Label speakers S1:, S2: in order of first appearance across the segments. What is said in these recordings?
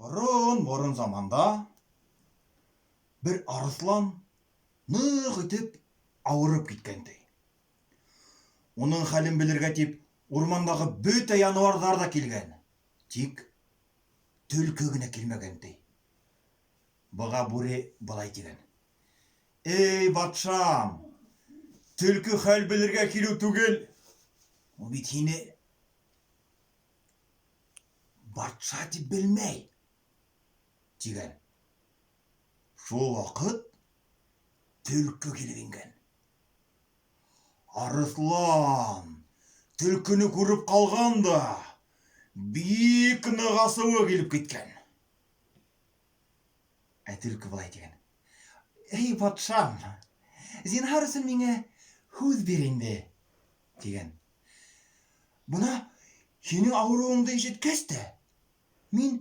S1: Борон-борон заманда бер арыслан нык итеп авырып киткән ди. Уның хәлен белергә дип урмандагы бөтә январдар да килгән. Тик төлке генә килмәгән ди. Быга бүре болай дигән. Эй, батшам! Төлке хәл белергә килү түгел. Ул бит һине батша дип белмәй, дигән. Шул вакыт төлке килеп ингән. Арыслан төлкене күреп калган да, бик нык асуы килеп киткән. Ә төлке болай дигән. Эй, патшам, зинһар өчен миңа һүз бир инде, дигән. Бына һинең авыруыңды ишеткәч тә, мин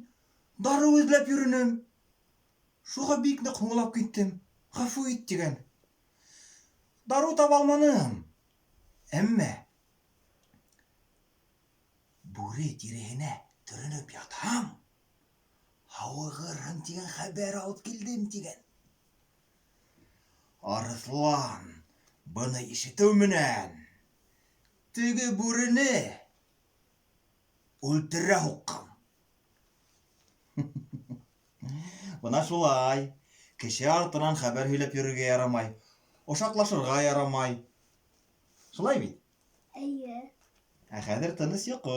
S1: дару эзләп йөренем. Шуга бик нык һуңлап киттем. Гафу ит, дигән. Дару таба алманым. Әмма бүре тиреһенә төренеп ятам, һавыгырһың дигән хәбәр алып килдем, дигән. Арыслан быны ишетү менән теге бүрене үлтерә һуккан. Бына шулай. Кеше артынан хәбәр һөйләп йөрергә ярамай. Ошаклашырга ярамай. Шулай бит?
S2: Әйе.
S1: Ә хәзер тыныч йокы.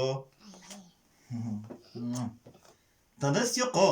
S1: Тыныч йокы.